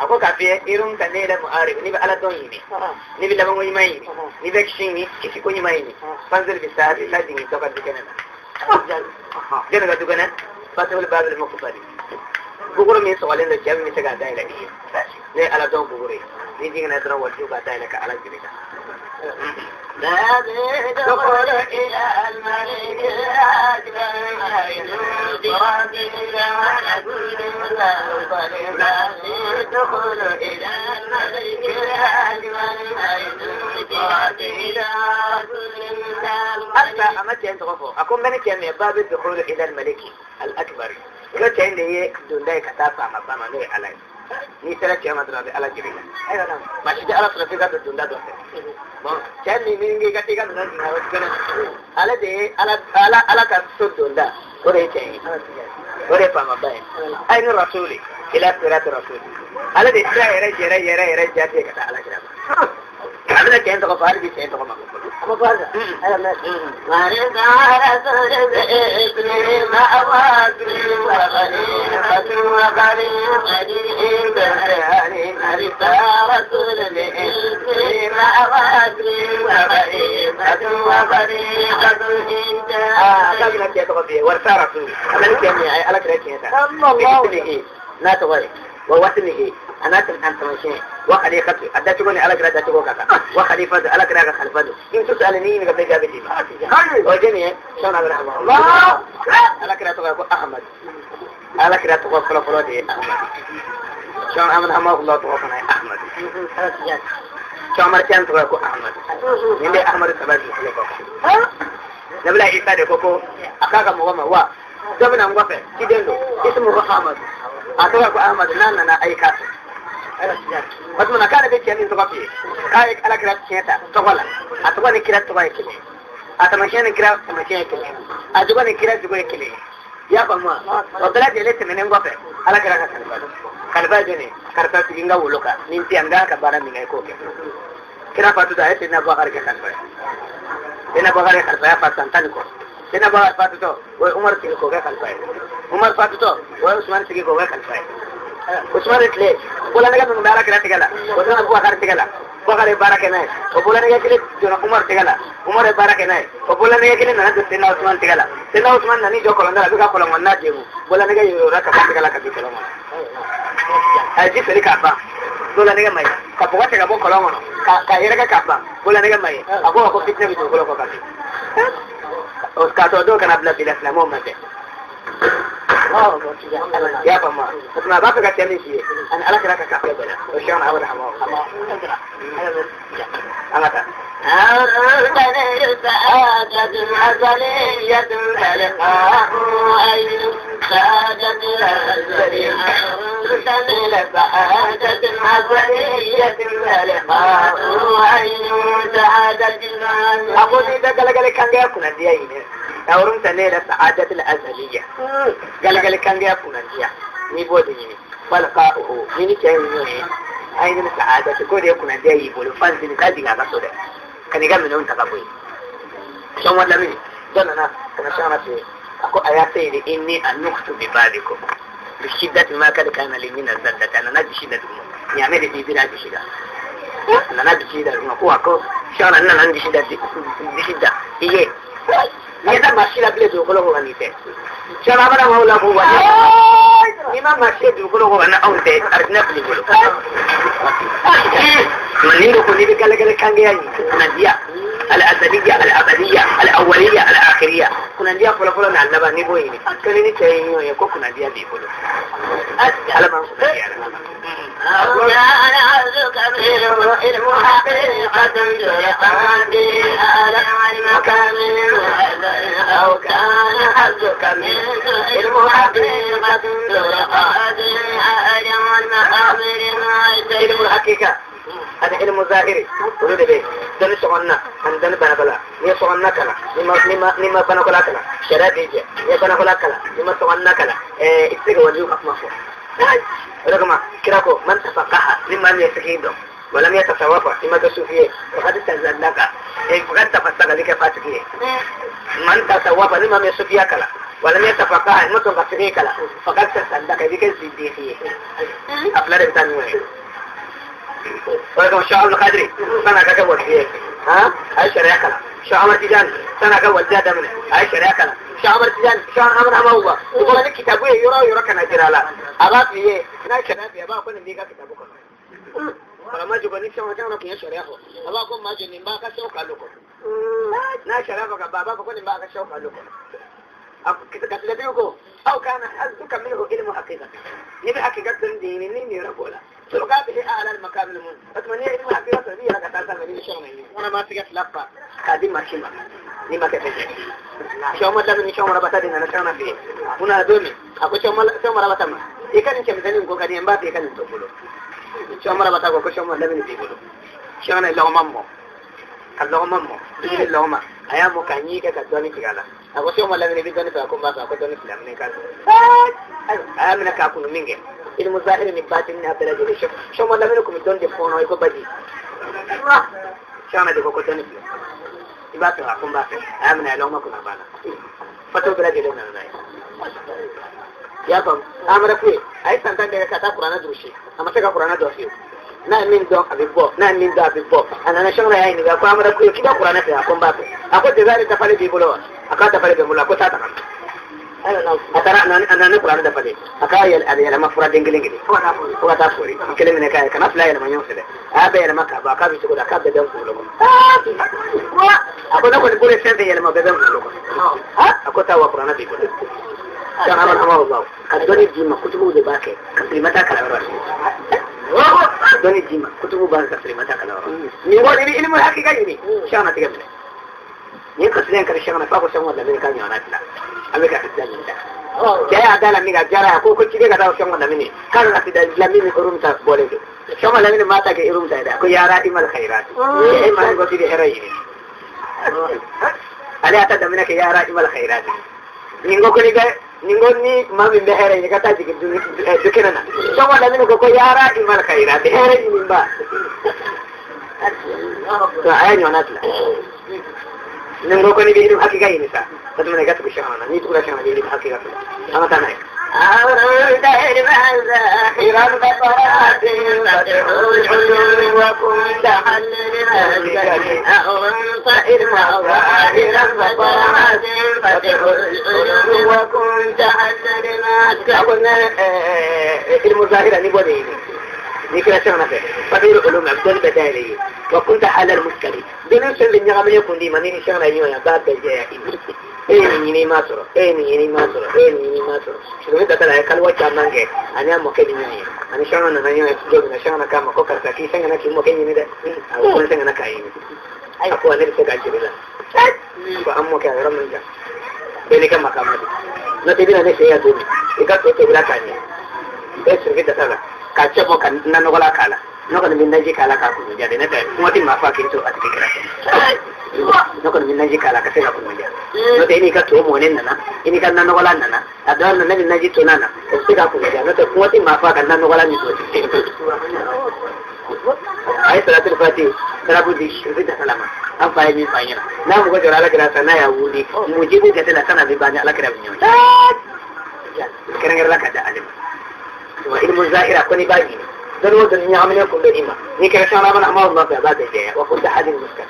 Ako ka fiye irun ka nela mu'arif ni ba ala don yini ni bi laban ɲuman yini ni bɛ kisi ni kisi ko ɲuman yini fanzil bi saati la jigin tɔgɔ dukɛnɛ na jɛnɛ ka dukɛnɛ fatihul babil muqtadi buguru min sɔgɔlen don cɛ min bɛ se k'a dayɛlɛ i ye ne ye ala dɔn buguru ye ni jiginna dɔrɔn waliju k'a dayɛlɛ ka ala jigin دخل إلى الملك الأكبر دخل إلى الملك الأكبر أما أنت غفو أكون من كان باب الدخول إلى الملك الأكبر لو كان لي دون ذلك كتافة ما بما علي ni sera cɛ ma dɔrɔn a bɛ ala jigin la maa si tɛ ala sɔrɔ f'i ka don donda dɔ fɛ bon cɛ min min ka t'i ka minɛn dun a bɛ kɛnɛ ale de ye ala ala ala ka so donda o de ye cɛ ye o de ye faamaba ye a ye ni rasuli ila sirati rasuli ale de sira yɛrɛ yɛrɛ yɛrɛ yɛrɛ jate ka taa ala kira ma a bɛna cɛ in tɔgɔ fɔ hali bi cɛ in tɔgɔ ma fɔ ووسمه أنا أنت ماشي وخليفته أدتوني على كذا أدتوك كذا وخليفته على كذا خليفته إن تسألني من قبل جابتي وجني شلون عبد الرحمن الله على كذا تقول أحمد على كذا تقول فلا فلا دي أحمد شلون عبد الرحمن الله تقول أحمد شلون مرتين تقول أحمد من أحمد سبب نبلا إيسا دكوكو أكاكا مغمى وا جبنا مغفى كيدندو اسمه أحمد أتوقع أحمد نانا نا أي كاسو wato na kana be cɛ min tɔgɔ f'i ye k'a ye ala kira tiɲɛ ta tɔgɔ la a tɔgɔ ni kira tɔgɔ ye kelen a taamasiyɛn ni kira taamasiyɛn ye kelen a jogo ni kira jogo ye kelen ye i y'a faamu wa o bɛɛ lajɛlen tɛmɛnen kɔfɛ ala kira ka kalifa don kalifa ye jɔn ye karisa sigi n ka wolo kan ni n tɛ yan n k'a ka baara min kɛ i k'o kɛ kira fatutɔ a ye Seydina Bubakari kɛ kalifa ye Seydina Bubakari ye kalifaya fa san 10 ni kɔ Seydina Bubakari fatutɔ o ye Umaru sigi k'o kɛ kalifa ye Umaru fatutɔ o ye Usumani sigi k'o kɛ kalifa ye Usumani tile bololanɛgɛ minnu bɛ ala kira tigɛ la o nana Bubakari tigɛ la Bubakari ye baara kɛ n'a ye o bololanɛgɛ kelen donna Umaru tigɛ la Umaru ye baara kɛ n'a ye o bololanɛgɛ kelen nana don Seydina Usumani tigɛ la Seydina Usumani nan'i jɔ kɔlɔnda la a bɛ ka kɔlɔn kɔnɔna degun bololanɛgɛ yɔrɔ ka bɔ tigɛ la ka bin kɔlɔn kɔnɔ a ye ji feere k'a ban bololanɛgɛ ma ye ka bɔgɔ cɛ ka bɔ kɔlɔn kɔnɔ ka yɛrɛkɛ k'a ban bololanɛgɛ ma ye a ko fitinɛ bɛ dugukolo kɔ ka bin k'a sɔrɔ dɔw kana bila bi la silamɛw ma bɛn ya faamu o tuma a b'a fɛ ka cɛ min f'i ye ani ala kira ka kafe bɛnna o siyɔn aw hama an ka taa. A ko n'i bɛ galagali kangeya kunnadiya ɲini أورمت نيل السعادة الأزلية قال قال كان يكون عندي نيبود يني فلقاؤه من كان يني أين السعادة كل يكون عندي يقول فانزل تاجي على صورة كان يقام من أنت قبوي شو ولا مين دلنا كنا شانا في أكو آياتي إني أنخت ببابكم بشدة ما كان كان لي من الزلة أنا نادي شدة يعمل في بلاد شدة أنا نادي شدة أكو شانا أنا عندي شدة شدة هي ni da mashi la bile dugukolo ko kan tɛ sɔrɔ abada ma la ko wa ni ma mashi dugukolo ko kan anw tɛ arijinɛ fili bolo ma ni ko ni bɛ gɛlɛgɛlɛ kangeya ɲini kunnadiya al-azaliyya al-abadiyya al-awwaliyya al-akhiriyya kunnadiya fɔlɔfɔlɔ n'a laban ni b'o ɲini ko ni cɛ ye ɲɔgɔn ye ko kunnadiya b'i bolo ala m'an kunnadiya la. أو كان حظك من علم حقيقة درقات أجر المقابر علم الحقيقة Ani ilmu zahiri olu de bɛ dɔnni sɔgɔnna ani dɔnni banakɔla. N'i ye sɔgɔnna kalan, n'i ma banakɔla kalan, sariya b'i jɛ. N'i ye banakɔla kalan, n'i ma sɔgɔnna kalan, i tɛ se ka waliyu ka kuma fɔ. O de kama kira ko man tafaqaha, ni maa min ye fiqh dɔn, walam yatasawafa, i ma kɛ sufi ye, faqad tazallaka, faqad tafassaka, i kɛ fasiki ye. Man tasawafa, ni maa min ye sufiya kalan, walam yatafaqaha, i ma sɔn ka fiqh kalan, faqad tazallaka, i bɛ kɛ zindiki ye. A fila de bɛ taa ni ɲɔgɔn ye. O de kama Cheikh Abdul Qadir san'a ka kɛ wali ye, a ye sariya kalan. Cheikh Ahmad Tijani san'a ka waliya daminɛ, a ye sariya kalan. Cheikh Ahmad Tijani, Cheikh Ahmad Hamawula, o kɔrɔ ni kitabu ye yɔrɔ o yɔrɔ kana jira a la, a b'a f'i ye n'a sariya f'i ye, a b'a fɔ nin b'i ka kitabu kɔnɔ. Kɔrɔma jɔ ni fɛn o fɛn tun ye sariya fɔ, a b'a ko maa jɔ nin b'a ka sɛw kalo kɔnɔ. N'a sariya fɔ ka ban, a b'a fɔ ko nin b'a ka sɛw kalo kɔnɔ. Kasidatigi ko aw kana hazzuka minhu ilmu haqiqa, ni bɛ haqiqa dɔn de ɲini ni nin yɔrɔ b'o la. Sɔrɔ bɛ ala makamil mun, o tuma ni ilmu haqiqa sɔrɔ, i yɛrɛ ka taa sanfɛ ni sɛw ɲini. Fana ma tigɛ fila fa k'a di maa si ma ni ma kɛ fɛn ye. Sɛw ma daminɛ, sɛw marabata de nana sɛw na fɛ yen. Mun nana don min, a ko sɛw marabata ma, i ka nin cɛmisɛnnin ko ka di n b'a fɛ i ka nin to bolo. Sɛw marabata ko sɛw ma lamini b'i bolo. Sɛw na lɔgɔma mɔ, ka lɔgɔma mɔ, dumuni lɔgɔma, a y'a mɔ k'a ɲi kɛ ka dɔɔnin tigɛ a la. A ko sɛw ma lamini bɛ dɔɔnin fɛ, a ko n b'a fɛ, a ko dɔɔnin fila minɛ k'a dun. A y'a minɛ k'a kunu min kɛ, ilmu zahiri ni batini ni a bɛɛ lajɛlen, sɛw ma lamini kun bɛ dɔɔnin de fɔɔnɔ i ko baji. Sɛw na de ko dɔɔnin filɛ, i b'a fɛ, a ko n b'a fɛ. A y'a minɛ, a ye lɔgɔma kunu, a banna. Fatɔ bɛɛ lajɛlen nana n'a ye. I y'a faamu? Amara kuye a ye san 10 kɛ ka taa kuranɛ durusi, a ma se ka kuranɛ dɔn fiyewu. N'a ye min dɔn a bɛ bɔ, n'a ye min dɔn a bɛ bɔ. A nana sɛgɛnna y'a ɲininka ko Amara kuye k'i ka kuranɛ fɛ, a ko n b'a fɛ. A ko jazari dafalen b'i bolo wa? A k'a dafalen bɛ n bolo. A ko taa ta ka na. A taara a nana ni kuranɛ dafalen, a k'a yɛlɛ, a bɛ yɛlɛma furaden kelen kelen fo ka taa fori kelen minɛ k'a ye, kana fila yɛlɛma ɲɔgɔn fɛ dɛ. A y'a bɛɛ yɛlɛma k'a ban, a k'a bɛ cogo di? A k'a bɛɛ bɛ n kunkolo kɔnɔ. A ko ne kɔni bolo ye fɛn fɛn yɛlɛma, bɛɛ bɛ n kunkolo kɔnɔ. A ko taa wa kuranɛ b'i bolo. Ka dɔnni d'i ma, kutubuw de b'a kɛ ka sɔrɔ i ma taa kalanyɔrɔ la. Dɔnni d'i ma, kutubuw b'a kɛ ka sɔrɔ i ma taa kalanyɔrɔ la. Nin kɔni i bɛ ilmu hakika ɲini, sɛgɛnna tigɛ minɛ. Nin kasida in kari sɛgɛnna f'a ko sɛgɛnna lamini ka ɲɔgɔnna dilan. An bɛ ka kasida ɲini ta. Cɛ y'a da la min ka jara, a ko ciden ka taa sɛgɛnna lamini k'a ka kasida dilan min ni urumi ta bɔlen don. Sɛgɛnna lamini maa ta kɛ urumi ta ye dɛ. A ko yara imal khairat. E maa min ko k'i bɛ hɛrɛ ɲini. Ale y'a ta daminɛ kɛ yara imal khairat. Nin ko ni bɛ nin ko ni maa min bɛ hɛrɛ ɲini ka taa jigin du kɛnɛ na. Sɔngɔ lamini ko yara imal khairat, hɛrɛ ɲini ba. To a y'a ɲɔgɔnna dilan. Nin ko ni bɛ ilmu hakika ɲini sa, o tuma i ka tugu sɛgɛn na, n'i tugura sɛgɛn na, i bɛ ilmu hakika sɔrɔ. An ka taa n'a ye. ilmu zahira ni bɔ de ɲini ni kɛra sɛgɛn fɛ, fatiru ulum a bɛ dɔnni bɛɛ dayɛlɛ i ye. Wa kunta halal muskali, dɔnni fɛn bɛ ɲagaminen kun d'i ma ni sɛgɛn na ɲɔgɔn ye, a b'a bɛɛ jɛya i ma. E ye nin ɲini i m'a sɔrɔ, e ye nin ɲini i m'a sɔrɔ, e ye nin ɲini i m'a sɔrɔ. Sirimi data la a ye kaliwa caman kɛ, ani a mɔkɛ ni ɲɔgɔn ye, ani sɛgɛn nana ɲɔgɔn ye don min na, sɛgɛn k'a ma ko karisa k'i sɛgɛnna k'i mɔkɛ ɲini dɛ. A ko n sɛgɛnna k'a ɲini. A ko ne bɛ se k'a jiri la. Ko an mɔkɛ a yɔrɔ min jan, bɛɛ n'i ka makama don. N'o tɛ i bɛna ne fɛ yan don min, i ka to tobila k'a ɲɛ. E siriki data la k'a cɛ bɔ ka nanɔgɔla k'a la. Ne kɔni bɛ naji k'a la k'a kun ja de, ne tɛ kuma tɛ maa fa k'i to a tigi kɛrɛfɛ. Ne kɔni bɛ naji k'a la ka se ka kun ja. N'o tɛ i n'i ka to mɔnen nana, i n'i ka nanɔgɔla nana, a dɔw la ne bɛ naji to n'a na, o bɛ se ka kun ja. N'o tɛ kuma tɛ maa fa ka nanɔgɔla ni to. A ye salatul fati darabu di siriki data la ma. An fa ye min f'a ɲɛna. N'a mɔgɔ jɔra ala kira sa n'a y'a wuli, mujibu jate la san'a bɛ ban ni ala kira bɛ ɲɔgɔn ye. Kɛrɛnkɛrɛnla ka da ale ma. Wa ilmu zahira ko n'i b'a ɲini, dɔnni o dɔnni ɲagaminen kun bɛ i ma, n'i kɛra sɛgɛnna mana ma nɔfɛ, a b'a bɛɛ jɛya. Wa kunta hadin muskal.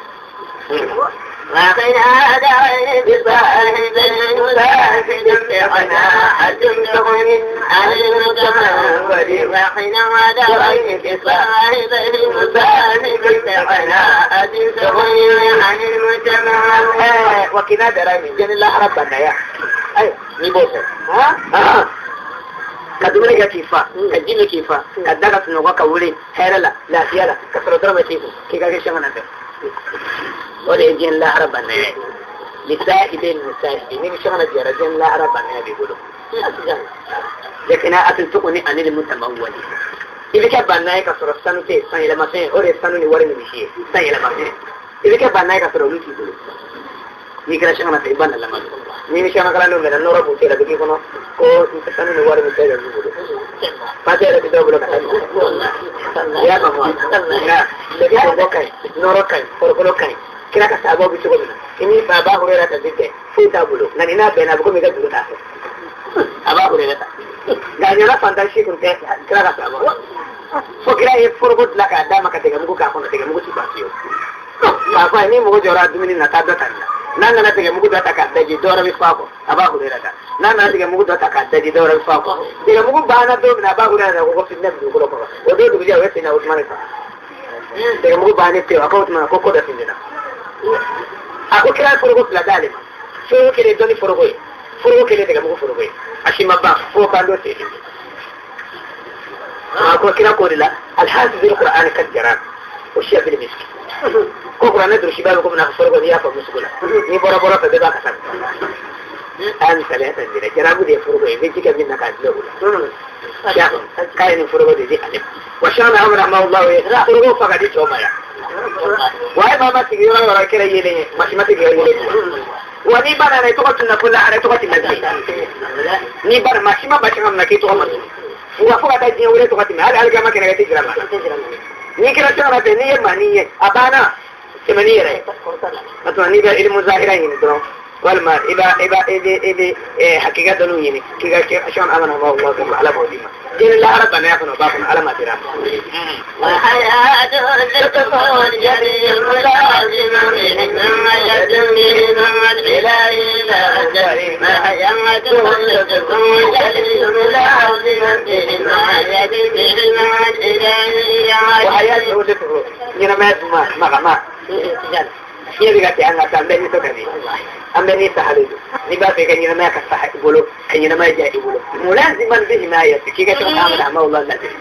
وقنا دعين بصاحب المساجد بقناعة تغني عن المتمول. وقنا دعين بصاحب المساجد بقناعة تغني عن المتمول. وقنا دعين جن الله ربنا يا أيوة نبوسه ها ka dumuni kɛ k'i fa, ka ji min k'i fa, ka da ka sunɔgɔ ka wuli hɛrɛ la, lafiya la, ka sɔrɔ dɔrɔmɛ t'i kun, k'i ka kɛ sɛgɛn fɛ. O de ye diɲɛ lahara banna ye. Lisahibi musahibi, ni sɛgɛn jɛra diɲɛ lahara banna b'i bolo. Lakina atin tuguni ani mutamawwali. I bɛ kɛ banna ye ka sɔrɔ sanu tɛ san yɛlɛmafɛn, o de ye sanu ni wari ni misi ye, san yɛlɛmafɛn. I bɛ kɛ banna ye ka sɔrɔ olu t'i bolo. N'i kɛra sɛgɛn fɛ i ba nana ma n'i ni sɛgɛn kalandenw bɛnna nɔrɔ b'u cɛ la, bɛ k'i kɔnɔ ko sanu ni wari ni fɛn bɛɛ b'u bolo. Fatiha yɛrɛ tɛ dɔw bolo ka taa i y'a faamu wa? Nka lɛbi bɔnbɔ ka ɲi, nɔrɔ ka ɲi, forokolo ka ɲi. Kira ka sababu bɛ cogo min na, i ni fa b'a hurera ta tɛ foyi t'a bolo, nka ni n'a bɛnna a bɛ komi i ka juru t'a fɛ. A b'a hurera ta. Nka a ɲɛna fantan si tun tɛ kira ka sababu. Fo kira ye foroko dilan k'a d'a ma ka dɛgɛmugu k'a kɔnɔ, dɛgɛmugu ti ban fiyewu. K'a fɔ a ye ni mɔgɔ jɔra dumuni na taa dɔ ta nin na. N'a nana dɛgɛmugu dɔ ta k'a daji, dɔwɛrɛ bɛ fɔ a kɔ, a b'a hurera ta. N'a nana dɛgɛmugu dɔ ta k'a daji, dɔwɛrɛ bɛ fɔ a kɔ. Dɛgɛmugu banna don min na, a b'a hurera ta ko fitinɛ bɛ dugukolo kɔrɔ. O don dugujɛ o ye Seyidina Usumani faga. Dɛgɛmugu bannen pewu, a ko o tuma ko ko dɔ fitinɛ. A ko kira ye foroko fila d'ale ma. Foroko kelen dɔnni foroko ye, foroko kelen dɛgɛmugu foroko ye. A si ma ban fo k'an don sen. A ko kira ko de la alhafiz alquran kal jaran o siya bil miski. Ko kuranɛ durusi b'a bɛ komi n'a fɔ foroko n'i y'a faamu sugu la. N'i bɔra bɔrɔ fɛ bɛɛ b'a kasa. A ye misaliya ta nin de la, jarabu de ye foroko ye, i bɛ ji kɛ min na k'a dulon o la. Y'a faamu k'a ye nin foroko de di ale ma. Wa sɛgɛn amara ma ye foroko fa ka di tɔw ma yan. Wa e maa ma sigi yɔrɔ yɔrɔ kɛra yeelen ye, maa si ma sigi yɔrɔ yeelen ye. Wa n'i ba nana i tɔgɔ tunna ko lahara i tɔgɔ tɛ lajɛ. N'i ba maa si ma ba sɛgɛn na k'i tɔgɔ ma tun. Wa fo ka taa diɲɛ wele tɔgɔ tɛmɛ, hali alikiyama kɛnɛ kan i tɛ jira maa la. N'i kɛra sɛgɛn fɛ, n'i ye maa ni ye, a banna tɛmɛ n'i yɛrɛ ye. O tuma n'i bɛ ilimu zahira ɲini dɔrɔn, walima i b'a i b'a i bɛ i bɛ hakika dɔnniw ɲini k'i ka kɛ sɔn amana ma wa ko ala b'o d'i ma. Diɲɛ lahara banaya kɔnɔ o b'a kɔnɔ ala ma dira ma. Wa hayatu lutfu ɲɛnamaya duma magama fiɲɛ bɛ ka tigɛ an ka taa an bɛɛ nisɔn ka di, an bɛɛ ni sahalen don. N'i b'a fɛ i ka ɲɛnamaya ka saha i bolo, ka ɲɛnamaya diya i bolo, mulaziman bi himayati k'i ka sɔn amana ma wala lazim.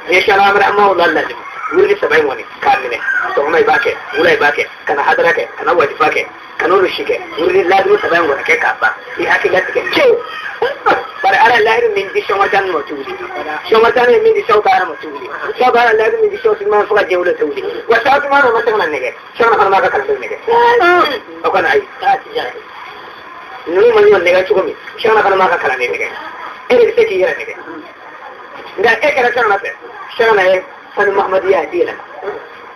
N'i ye sɔn amana ma wala lazim, wuli saba in kɔni k'a minɛ, sɔgɔma i b'a kɛ, wula i b'a kɛ, kana hadara kɛ, kana wajifa kɛ, kana olu si kɛ, wuli lazimu saba in kɔni kɛ k'a ban, i hakili latigɛ pewu. Bari ala lahiru min di sɔngɔ ma ti wuli, sɔngɔ ye min di sɔw baara ma ti wuli, sɔw baara lahiru min di sɔw suma fo ka diɲɛ wuli tɛ wuli. Wa sɔw suma ma se ka na nɛgɛ, sɔngɔ fana b'a ka kalandenw nɛgɛ. O kɔni ayi, ninnu ma ɲɔgɔn nɛgɛ cogo min, sɔngɔ fana b'a ka kalanden nɛgɛ. E de bɛ se k'i yɛrɛ nɛgɛ. Nka e kɛra sɔngɔ fɛ, sɔngɔ ye sanu mahamadiya di yɛlɛma.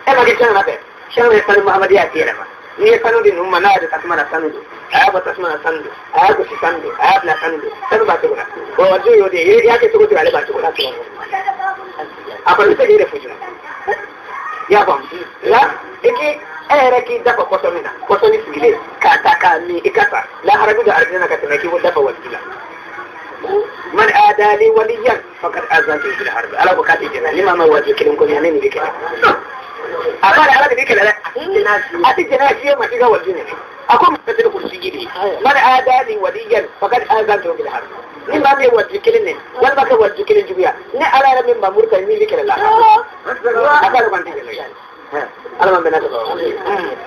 E ma kɛ sɔngɔ fɛ, sɔngɔ ye sanu mahamadiya di yɛlɛma. N'i ye sanu di ninnu ma, n'a y'a don tasuma na sanu don, a y'a bɔ tasuma na sanu don, a y'a gosi sanu don, a y'a bila sanu don, sanu b'a cogo la. O wajibi y'o de ye, i y'a kɛ cogo cogo ale b'a cogo la. A kɔni bɛ se k'i yɛrɛ fuju. I y'a faamu? Nka i k'i e yɛrɛ k'i dafa pɔsɔni na, pɔsɔni sigilen k'a ta k'a min i ka sa, lahara bi don arijinɛ na ka tɛmɛ k'i ko dafa waliju la. Man adali waliyan faqad azantu bil harbi. Ala ko k'a tɛ jɛnɛ ni maa ma wajibi kelen ko ɲɛ ne ni bɛ kɛlɛ. A b'a ala de bɛ kɛlɛ dɛ. A tɛ jɛnɛ k'i ye ma k'i ka waliju nɛnɛ. A ko masakɛ kursi gidi. Man adali waliyan faqad azantu bil harbi. Ni maa min ye waliju kelen nɛnɛ walima ka waliju kelen juguya, ni ala yɛrɛ min mamuru ta min bɛ kɛlɛ la. A k'ale kɔni tɛ jɛnɛ. ala ma bɛnna sɔrɔ.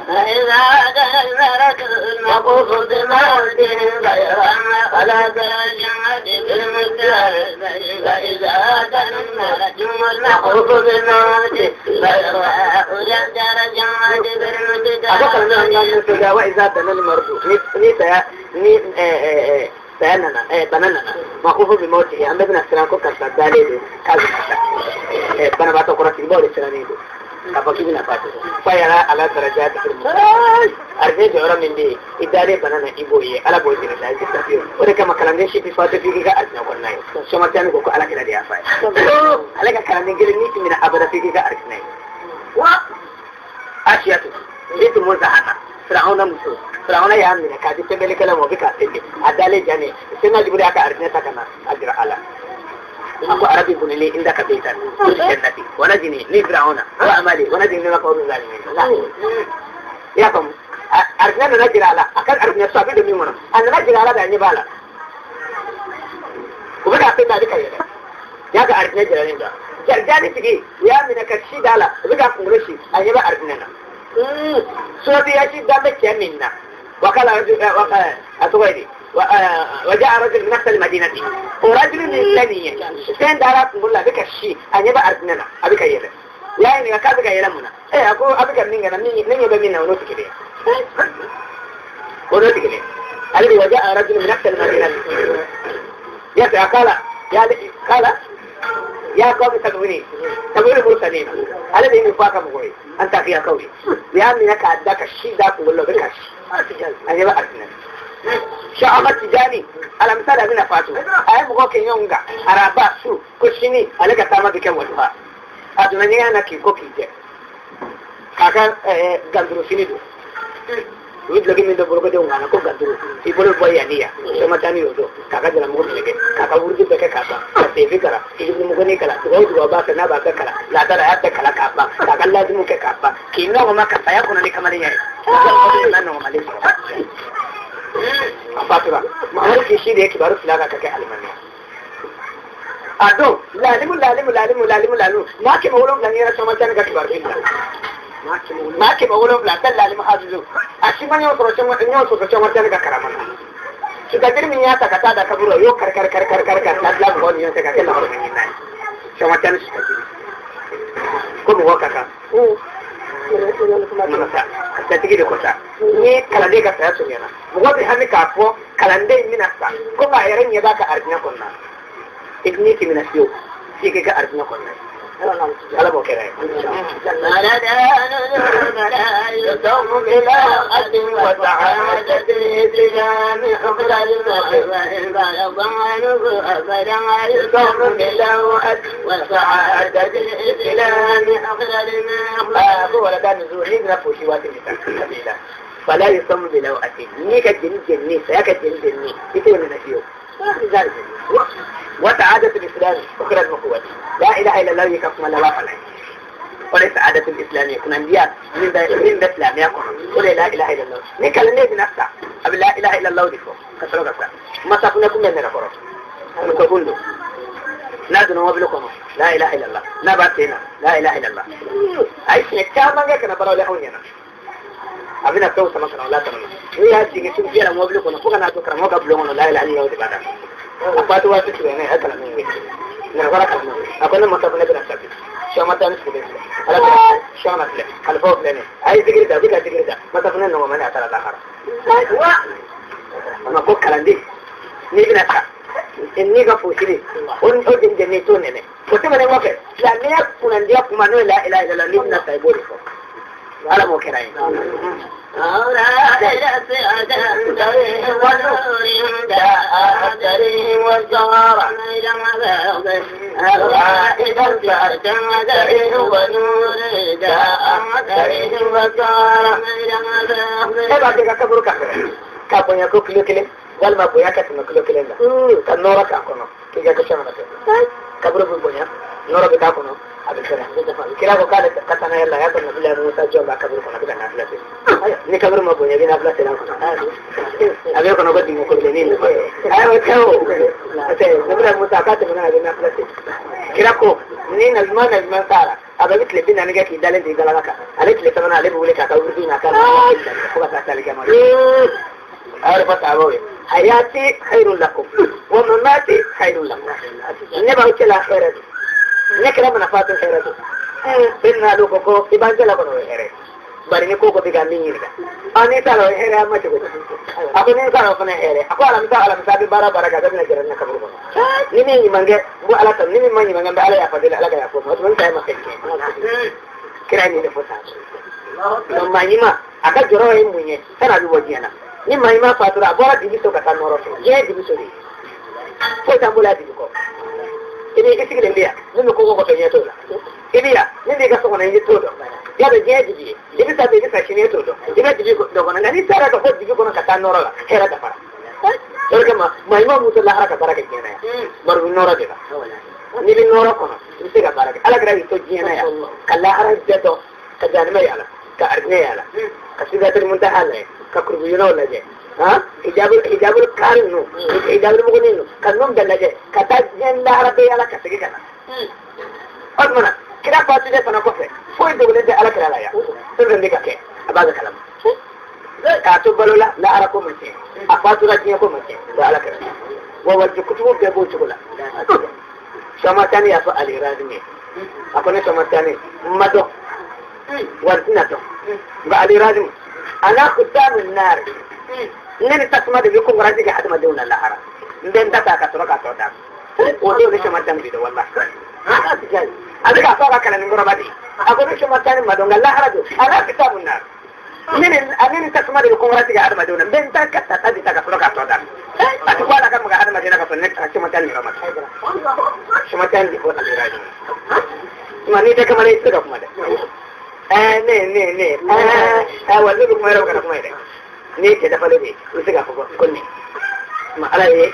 فإذا دنا الملك الموقوف بموته غير فلا تجمد بالمستعد. فإذا دنا الملك الموقوف بالموت غير درجات بالمستعد. وإذا دنا المرض ni saya ni saya nana bana nana makufu bi mawtihi an bɛɛ bɛna siran ko karisa dalen don k'a bɛna sa, banabaatɔ kɔrɔsigibaw de sirannen don k'a fɔ k'i bɛna fatu. Fa yɛrɛ ala daraja arijinɛ jɔyɔrɔ min bɛ yen, i dalen bana na i b'o ye, ala b'o jira la i tɛ sa fiyewu. O de kama kalanden si tɛ fatu f'i k'i ka arijinɛ kɔnɔna ye. Sɔmɔtiyani ko ko ala kira de y'a fɔ a ye, ale ka kalanden kelen n'i tɛmɛna abada f'i k'i ka arijinɛ ye. Wa Asiyatu bintu Muzahana, Firawuna muso, Firawuna y'a minɛ k'a di sɛbɛnnikɛla ma, o bɛ k'a sɛbɛn a dalen jani Sena Jibril y'a ka arijinɛ ta ka na a jira a la. A ko arabi bunili indaka baytan fil jannati wa najini min Firawuna wa amali wa najini min alqawmi zalimin. I y'a faamu? Arijinɛ nana jira a la, a ka arijinɛ so a bɛ don min kɔnɔ, a nana jira a la de, a ɲɛ b'a la u bɛ k'a sɛbɛn a bɛ ka yɛlɛ y'a ka arijinɛ jiralen don. Jarijani tigi u y'a minɛ ka si d'a la, u bɛ k'a kunkolo si, a ɲɛ bɛ arijinɛ na. Surabiya si dan bɛ cɛ min na wakala a tɔgɔ ye di. وجاء رجل من أقصى المدينة ورجل من ثانية سين دارات نقول بك الشيء أن يبقى أرضنا أبيك يلا يعني أكابك يلا منا إيه أقول أبيك منين أنا منين يبقى منا ونوت كده ونوت كده قال لي وجاء رجل من أقصى المدينة يا قال يا قال يا قوم تبوني تبوني مرسلين قال لي إني فاك مقوي أنت فيها قوي يا منك عداك الشيء ذاك ولا بك الشيء أن يبقى أرضنا شعب تجاني على مثال أبينا فاتو أي مقاك يونغا أرابا سو كشيني على كتامة بكم ولها أدوني أنا كي كوكي جه كاكا غندرو سيني دو ويد لقي من دبرو كده وانا كو غندرو يبولو بوي يعني شما تاني يودو كاكا جل مغور لقي كاكا ورد بك كاكا تيفي كلا يجيب مغني كلا تقول دوا باس نا باس كلا لا ترى حتى كلا كابا كاكا لازم كابا كينو ما كفايا كنا نكمل يعني لا نو ما ليش أفاتورا ما هو كشيء ده كبارو فلاغا كك ألمانيا أدو لالمو لالمو لالمو لالمو لالمو ما كم أقولهم لاني أنا شو ما كان كبار فيلا ما كم أقولهم لا تل لالمو حاجزو أشيما نيو سروشما نيو سروشما كان كرامنا شو كثير من ياتا كتا دا كبرو يو كر كر كر كر كر كر لا لا بقول نيو تكا كلا هو من يناي شو ما كان كم هو كذا ka tigi de kota ni kalande ka saya sunyana mɔgɔ bɛ hami k'a fɔ kalanden in bɛna sa ko a yɛrɛ ɲɛ b'a ka arijinɛ kɔnɔna na i t'i minɛ fiyewu f'i k'i ka arijinɛ kɔnɔna ala b'o kɛra ye. فلا يصم بلوءة نيكا جن جني سيكا جن جني يتوى من فيه وسعادة الإسلام أخرى المقوة لا إله إلا الله يكفم الله وفعله وليس عادة الإسلام يكون أنبياء من الإسلام يكون ولا لا إله إلا الله نيكا لنبي نفسه أبي لا إله إلا الله ديكو كسروا كسر ما سافنكم من نفره متقولوا لا دون وبلكم لا إله إلا الله لا باتينا لا إله إلا الله أي شيء كمان كنا برا ولا هون أبينا تو سما كنا لا تمام هي هذه شو فيها موبلكم فوق أنا أتذكر ما قبلهم لا إله إلا الله بعد أبغى تواسط يعني هذا نقول كلام أقول ما تبغى نبي نسافر شو ما تاني سكوت على شو ما تلا على فوق لنا أي ذكر ده ذكر ذكر ده ما تبغى نوم ما نعترض الآخر أنا أقول كلام دي نبي نسافر إني قفوشني ونقول جنيتون أنا وتبغى نوقف لا نيا كنا نيا كنا لا إله إلا الله نبي نسافر على موكراين walma bonya ka tɛmɛ kilo kelen kan ka nɔrɔ k'a kɔnɔ k'i ka kɛ sɛmɛ kaburu bɛ bonya nɔrɔ bɛ k'a kɔnɔ a bɛ fɛrɛ kira ko k'ale ka taa n'a ye la y'a sɔrɔ nabila Musa jɔn b'a kaburu kɔnɔ a bɛ ka nafila seli ni kaburu ma bonya i bɛ nafila seli a kɔnɔ a bɛ kɔnɔ ko dingɛ kololen ni ayiwa tɛ o nabila Musa k'a tɛmɛna a bɛ nafila seli kira ko ni nazuma nazuma sara a bɛ tile 40 kɛ k'i dalen t'i galaka kan ale tile 3 ale bɛ wuli k'a ka wurudi n'a ka fo ka taa sali kɛ ma أعرف تعبوي حياتي خير لكم ومماتي خير لكم نبغى كلا خير نكلا من فاتن خير بيننا لوكو إبان جلا كنو خير bari ni koko biga min yirga ani talo here amma chugo ako ni talo fana here ako ala misa ala misa bi bara bara ga na jira na kaburu ni ni mange bu ala tan ni ni mangi mange ala ya fadila ala ya fo mo ton tay ma kira ni ne fo sa no manima aka joro e munye sana bi wojena ni manima fatura bora dibi so kata noro so ye dibi so di fo tambula dibi ko ini isigile ndia ni ko ko to nyeto la ibiya ni ndiga so na nyeto do ya be je dibi dibi sa dibi sa shinyeto do dibi dibi ko do na ni sara ko dibi ko kata noro la hera da fara torke ma manima muto la haraka baraka jena ya baru noro de ni bi noro kono ni se ga baraka ala gra to jena ya kala hara jeto ka janma ya la ka arne ya la ka sidatul muntaha la ka kurbiyuna la je ha hijabul hijabul karnu hijabul muguninu kanum dalaje kata jen la hara be ala ka sigi kana odmana kira fatu de fana kofe foi dogole de ala kira la ya sirrin de ka ke abaga kalam K'a to balo la lahara ko ma tiɲɛ a fatura diɲɛ ko ma tiɲɛ o ala kɛra wa waliju kutubu bɛɛ b'o cogo la Samatani y'a fɔ Alirazimi ye a ko ne Samatani n ma dɔn wari tɛna dɔn nka Alirazimi a n'a kutamu naari ne ni tasuma de bɛ concurrence kɛ hadamadenw na lahara n bɛ n ta ta ka sɔrɔ k'a tɔ d'a ma o don ne Samatani bi dɔn walahi a bɛ k'a fɔ a ka kalanden de ye a ko ne Samatani ma dɔn nka lahara don a n'a kutamu naari ne ni tasuma de bɛ concurrence kɛ hadamadenw na n bɛ n ta ka ta di ta ka sɔrɔ k'a tɔ d'a ma a tɛ ko ala ka maga hadamaden na ka sɔrɔ ne ka Samatani yɔrɔ ma Samatani de fɔ Alirazimi kuma n'i tɛ kamalen i tɛ se ka kuma dɛ ne ne wa ne bɛ kuma yɔrɔ kana kuma yɛrɛ n'i ye cɛ dafalen de ye i bɛ se k'a fɔ ko ne ma ala ye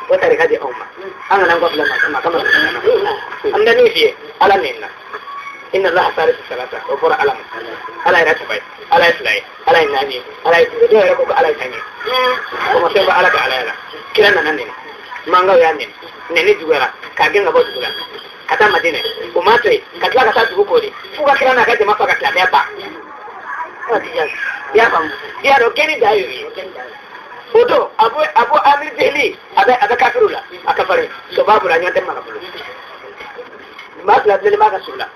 o tarika di anw ma an kana an kɔ filɛ ma kama an bɛ min f'i ye ala nɛni na inna allaha salisu salasa o fɔra ala ma ala yɛrɛ saba ye ala ye fila ye ala ye naani ye ala ye duuru dɔw yɛrɛ ko ko ala ye tan ye o ma fɛn bɔ ala ka ala la kira nana nɛni mankaw y'a nɛni nɛni juguyara k'a gɛn ka bɔ dugu la ka taa Madinɛ o ma to yen ka tila ka taa dugu kori f'u ka kira n'a ka jama fa ka silamɛya ban i y'a faamu i y'a dɔn gɛnni da y'o ye o don Abu Amir Jehli a bɛ kafiriw la a ka farin so b'a bolo a ɲɔgɔn tɛ maa bolo maa fila bilenni b'a ka so la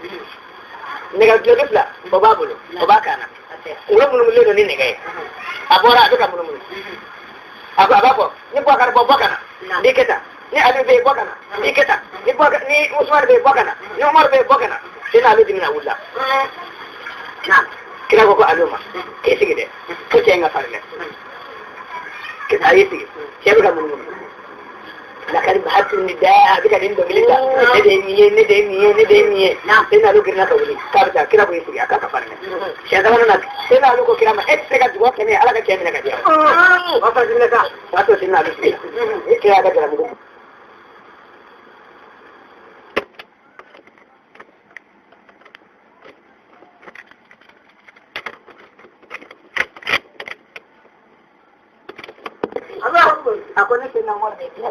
nɛgɛ duloki fila o b'a bolo o b'a kan na kunkolo munumunulen don ni nɛgɛ ye a bɔra a bɛ ka munumunu a ko a b'a fɔ ni Bubakari bɔ ka na n'i kɛ tan ni Ali bɛ yen bɔ ka na n'i kɛ tan ni Usumani bɛ yen bɔ ka na ni Umaru bɛ yen bɔ ka na sini Ali dimina wulila kira ko Ali ma k'i sigi dɛ ko cɛ in ka farin dɛ a y'i sigi cɛ bɛ ka munumunu lakari bahatu ni da a bɛ ka nin dɔnkili da ne de ye nin ye ne de ye nin ye ne de ye nin ye sini Ali girinna ka wuli k'a bɛ taa kira ko y'i sigi a k'a ka farin dɛ siɲɛ sabanan na sini Ali ko kira ma e tɛ se ka dugawu kɛ ne ye ala ka cɛ minɛ ka di yan o y'a sɔrɔ sini Ali sigira kira y'a ka jalamugu a ko ne tɛ na wari de.